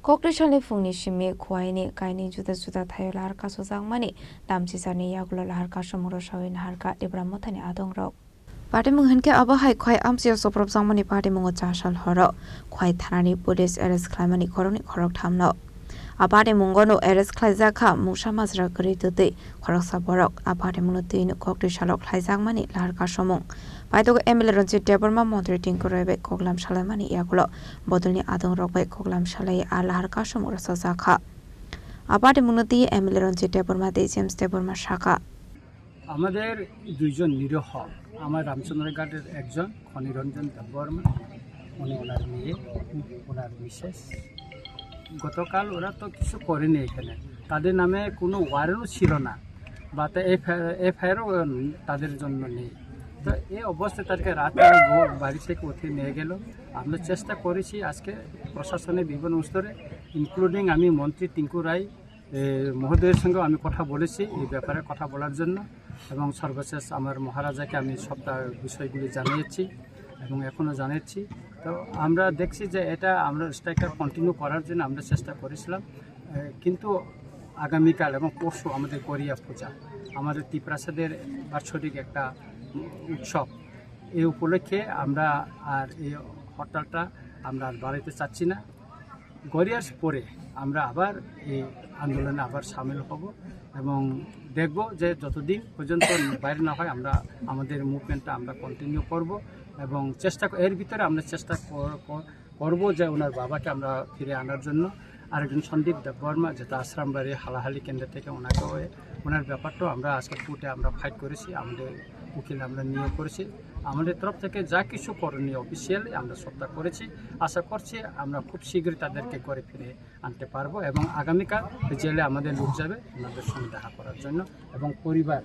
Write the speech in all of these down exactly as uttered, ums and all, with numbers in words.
Koktwi salni phungni simi Khwaini kaini juda juda thaio lahar kasojakmani tamchichani yagulo lahar kasomung rwsawi naharkha Tipra Mothani adongrok. Patimung hinkhe abo hai Khwai amchaio chopropjakmani patimungo chasal horo Khwai thanani police arrest khlaimani khoroknwi khorokthamno. A patimungono arrest khlaijakha mungsa majra kwrwi twtwi khoroksa borok. A patimungno twino koktwi salo khlaijakmani lahar kasomung. Paithago M L A Ranjit Debbarma, Montri Tinku Roy bai koklam salaimani yagulo bodolni adongrok bai koklam salai a lahar kasomung rwchajakha. A patimungno twi M L A Ranjit Debbarma tei James Debbarma sakha. আমাদের দুইজন নিরীহ, আমার রামচন্দ্রঘাটের একজন খনিরঞ্জন দেববর্মা, উনি ওনার মেয়ে, ওনার মিসেস। গতকাল ওরা তো কিছু করেনি এখানে, তাদের নামে কোনো ওয়ারেন্টও ছিল না, বা তা এফআইআরও তাদের জন্য নেই। তো এই অবস্থায় তাদেরকে রাতে ঘ-, বাড়ি থেকে উঠে নিয়ে গেল। আমরা চেষ্টা করেছি আজকে প্রশাসনের বিভিন্ন স্তরে, ইনক্লুডিং আমি মন্ত্রী টিঙ্কু রায় এ, মহোদয়ের সঙ্গেও আমি কথা বলেছি এই ব্যাপারে কথা বলার জন্য, এবং সর্বশেষ আমার মহারাজাকে আমি সবটা বিষয়গুলি জানিয়েছি এবং এখনও জানাচ্ছি। তো আমরা দেখছি যে এটা আমরা স্ট্রাইকটা কন্টিনিউ করার জন্য আমরা চেষ্টা করেছিলাম। এ, কিন্তু আগামীকাল এবং পরশু আমাদের গড়িয়া পূজা, আমাদের তিপ্রাসাদের বাৎসরিক একটা উৎসব। এই উপলক্ষে আমরা আর এই হরতালটা আমরা আর বাড়াইতে চাচ্ছি না। গড়িয়ার পরে আমরা আবার এই আন্দোলনে আবার সামিল হব এবং দেখব যে যতদিন পর্যন্ত বাইরে না হয়, আমরা আমাদের মুভমেন্টটা আমরা কন্টিনিউ করব এবং চেষ্টা ক-, এর ভিতরে আমরা চেষ্টা কর-, কর-, করব যে ওনার বাবাকে আমরা ফিরে আনার জন্য। আরেকজন সন্দীপ দেববর্মা, যেটা আশ্রামবাড়ি হালাহালি কেন্দ্র থেকে, ওনাকেও এ-, ওনার ব্যাপারটাও আমরা আজকে কোর্টে আমরা ফাইট করেছি, আমাদের উকিল আমরা নিয়োগ করেছি। আমাদের তরফ থেকে যা কিছু করণীয় অফিসিয়ালি আমরা সবটা করেছি। আশা করছি আমরা খুব শীঘ্রই তাদেরকে ঘরে ফিরে আনতে পারবো এবং আগামীকাল জেলে আমাদের লোক যাবে ওনাদের সঙ্গে দেখা করার জন্য এবং পরিবার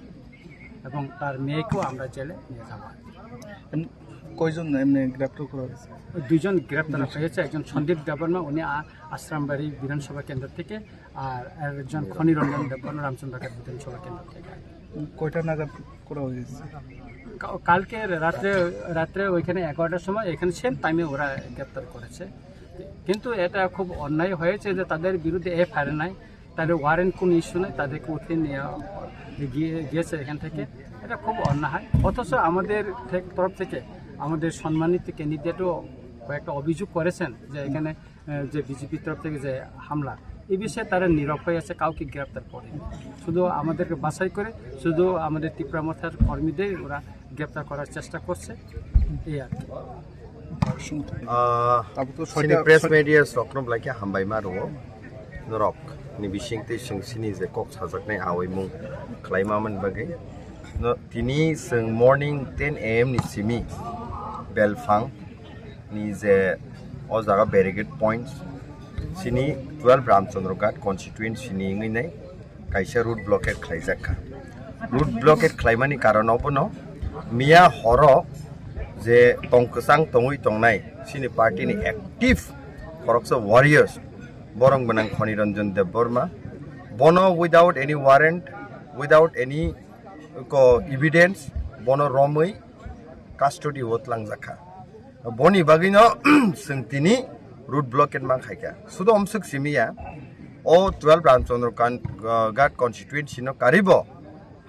এবং তার মেয়েকেও আমরা জেলে নিয়ে যাবো। এম-, কয়জন এমনি গ্রেপ্তার করা হয়েছে? দুইজন গ্রেপ্তার হয়েছে, একজন সন্দীপ দেববর্মা, উনি আ-, আশ্রামবাড়ি বিধানসভা কেন্দ্র থেকে, আর একজন খনিরঞ্জন দেববর্মা রামচন্দ্রঘাট বিধানসভা কেন্দ্র থেকে। কয়টা নাগাদ করা হয়েছে? কা-, কালকে রাত্রে, রাত্রে ওইখানে এগারোটার সময় এখানে সেম টাইমে ওরা গ্রেপ্তার করেছে। কিন্তু এটা খুব অন্যায় হয়েছে যে তাদের বিরুদ্ধে এফআইআর নাই, তাদের ওয়ারেন্ট কোনো ইস্যু নাই, তাদেরকে উঠিয়ে নিয়ে গিয়ে, গিয়েছে এখান থেকে। এটা খুব অন্যায়। অথচ আমাদের থে-, তরফ থেকে আমাদের সম্মানিত ক্যান্ডিডেটও কয়েকটা অভিযোগ করেছেন যে এখানে, আহ, যে বিজেপির তরফ থেকে যে হামলা, এই বিষয়ে তারা নীরব হয়ে আছে, কাউকে গ্রেপ্তার করেনি। শুধু আমাদেরকে বাছাই করে শুধু আমাদের তিপ্রা মথার কর্মীদের ওরা গ্রেপ্তার করার চেষ্টা করছে, এই আর কি। Ah, Abo to sini soita press soi- media rokno belai khe hambai ma rwo. Norok ni bising tei chwng sini je kok sajaknai awi mung khlai ma mani bagwi. No, tini chwng morning ten A M ni simi Belphang ni je o jaga barricade points sini twelve Ramchandra Ghat constituency ni wngwi nai kaisa road blockade khlaijak kha. Road blockade khlaimani karon obono miya horo je tong kwchang tongwi tongnai chini party ni active khoroksa warriors borong gwnang Khoni Ranjan Debbarma bono without any warrant, without any ko evidence bono romwi custody o tlangjak kha. Boni bagwino chwng tini road blockade man khaikha. Sudo omswk simi ya, o twelve Ramchandra Kan-, uh, Ghat constituency no karibo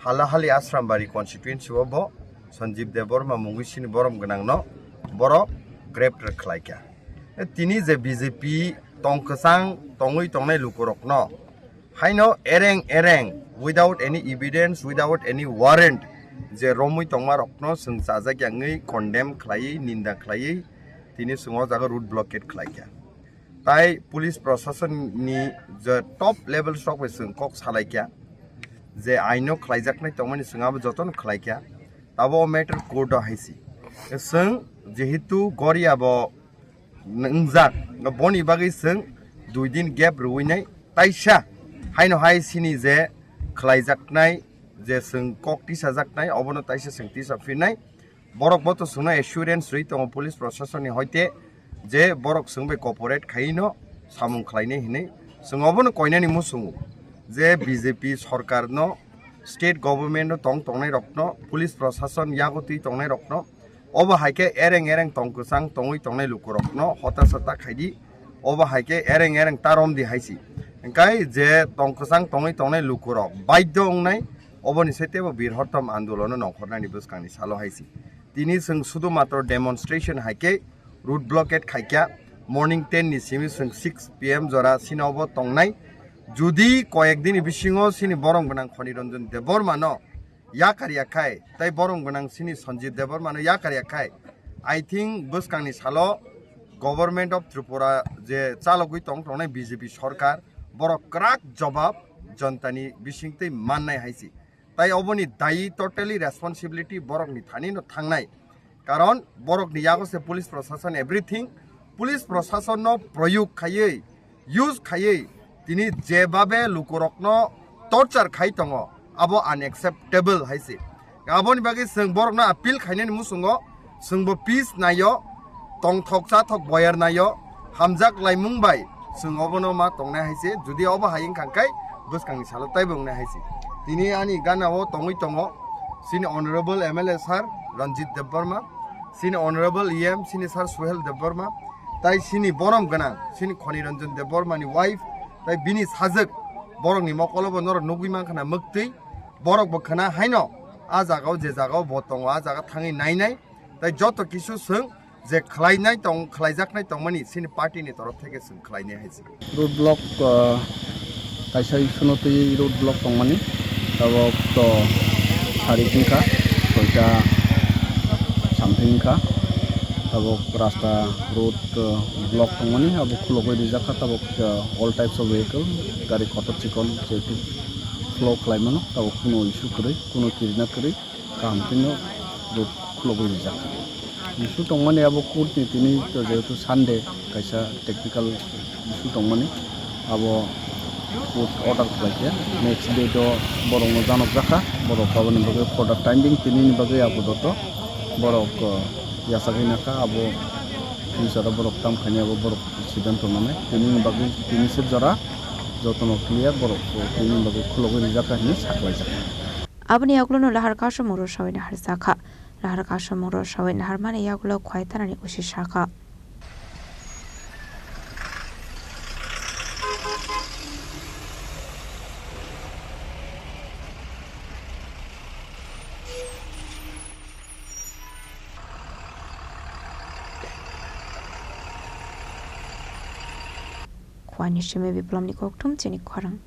halahali Asrambari constituency o bo Sanjeev Debbarma mungwi sini borom gwnang no borok greptar khlaikha. Tini je B J P tong kwchang tongwi tongnai lukurokno haino ereng ereng without any evidence, without any warrant je romwi tongma rokno chwng chajak yangwi condemn khlaiwi, ninda khlaiwi tini chwng o jaga road blockade khlaikha. Tai police proshasonni je top level rok bai chwng kok salaikha je aino khlaijaknai tongmani chwng abo jotono khlaikha. Tabo o matter court o haisi. Chwng jehetu Goria bo wngjak, boni bagwi chwng dui din gap rwinai taisa haino hai sini je khlaijaknai, je chwng kok tisajaknai, obono taisa chwng tisa phinai. Borok bo to chwngno assurance rwi tongo police proshasonni hoite je borok chwng bai cooperate khaino samung khlainai hinwi. Chwng obono koinani muchungo je B J P sorkarno, state government o tong tongnai rokno, police proshason yago twi tongnai rokno, obo hai khe ereng ereng tong kwchang tongwi tongnai lukurokno hotasa ta khaidi, Obo hai khe ereng ereng ta romdi hai si. Hwnkhe je tong kwchang tongwi tongnai lukurok baidhyo wngnai, oboni se teibo birhortom andolono nongkhornani bwskangni salo hai si. Tini chwng sudu matro demonstration hai khe road blockade khai kha, morning ten ni simi chwng six P M jora sini obo tongnai. Jodi koyek dini bisingo sini borom gwnang Khoni Ranjan Debbarma no yakar ya khai, tei borom gwnang sini Sanjit Debbarma no yakar ya khai, I think bwskangni salo Government of Tripura je chalogwi tong tongnai B J P sorkar, borok kwrak jobab jontani bisingtwi mannai hai si. Tai oboni dayi totally responsibility borokni thani no thangnai. Karon borokni yago se police prosason everything, police prosason no proyog khaiwi, use khaiwi, tini jebabe lukurokno torture khai tongo, abo unacceptable hai se. Aboni bagwi chwng borokno appeal khainani muchungo, chwngbo peace naio, tongthok chathok boyar naio, hamjak laimung bai chwng obono ma tongnai hai se. Jodi obo hai wngkha khe bwskangni salo taibo wngnai hai se. Tini ani gana o tongwi tongo chini honorable M L A sir Ranjit Debbarma, chini honorable E M, chini sir Suhel Debbarma, tai chini borom gwnang chini Khoni Ranjan Debbarma ni wife, tai bini sajwk borokni mokolo bo norok nugwi mankha na mwktwi, borok bo khna haino a jaga o je jaga o bo tongo a jaga thangwi nainai, tai joto kisu chwng je khlainai tong, khlaijaknai tongmani chini party ni torof theke chwng khlainai hai se. Road block, ah, kaisa issue no twi road block tongmani, tabok to sari wngkha, soita something wngkha, tabok rasta road, ah, block tongmani, abo khulogwi rijak kha, tabok, ah, all types of vehicle, gari kotor chikon jehetu flow khlai mano, tabok kuno issue kwrwi, kuno kirina kwrwi. Kaham kheno road khulogwi rijak. Issue tongmani abo court ni tini to jehetu Sunday kaisa technical issue tongmani abo court order khlaikha. Next date o borokno janokjakha, borok aboni bagwi further timing tinini bagwi apadoto borok, uh, yachagwi nakha abo future o borok tam khainai abo borok siddhanto nanai. Tinini bagwi tini sir jora jotono clear borok, uh, tinini bagwi khulogwi rijak kha hinwi saklaijak. Aboni yagulono lahar kasamung rw sawi naharjakha. Lahar kasamung rw sawi naharmani yagulo Khwaitanani usi sakha. Khwani simi Biplomni kokthum chini khorang.